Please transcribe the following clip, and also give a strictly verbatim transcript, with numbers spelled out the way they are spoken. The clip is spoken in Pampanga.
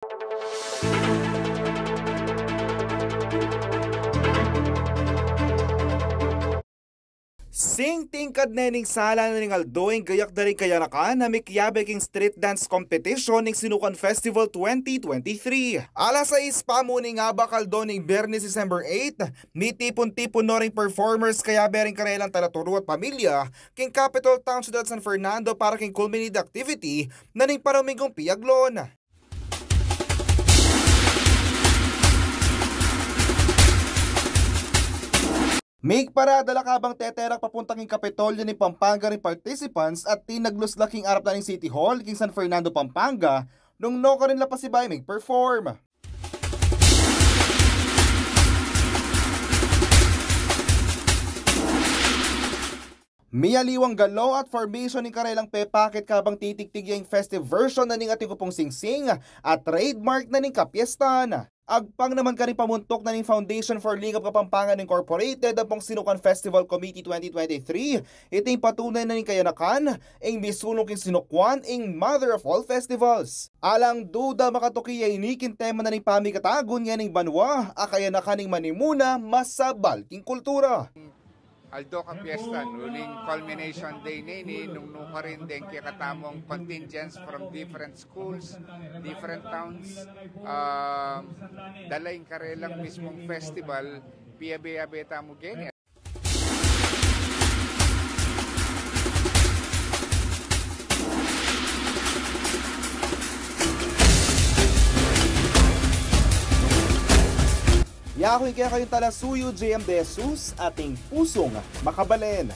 Singting kad nening sala na ning aldo ing gayak da ring kayanakan a mikiabe king street dance competition ning Sinukuan Festival twenty twenty-three. Alas sais pa mu ning abak aldo ning Biyernes, December eight, mitipun-tipun no ring performers kayabe ring karelang talaturu at pamilya king capital town siyudad San Fernando para king culminating activity na ning paraminggung piaglon. Migparadala kabang teterak papunta king Kapitolyo ning Pampanga ring participants at tinaglus la king arap na ning City Hall king San Fernando, Pampanga, nung nukarin la pasibayu mig-perform. Mialiwang galaw at formation ning karelang pepakit kabang titigtig ya ing festive version na ning Ating Kupong Singsing at trademark na ning kapiestan. Agpang naman karing pamuntuk na ning Foundation for Lingap Kapampangan Incorporated ampong Sinukuan Festival Committee twenty twenty-three, iting patunay na ning kayanakan ing misulung king Sinukuan ing Mother of All Festivals. Alang duda makatuki ya ini king tema na ning pamikatagun ngening banua a kayanakan ning manimuna masabal king kultura. Aldo kapiestan, uling culmination day na ini, nung nukarin deng kekatamung contingents from different schools, different towns, um, dala ing karelang mismung festival, piabe-abe tamu gene. Yaku ing kekayung talasuyu, J M De Jesus, ating pusung makabalen.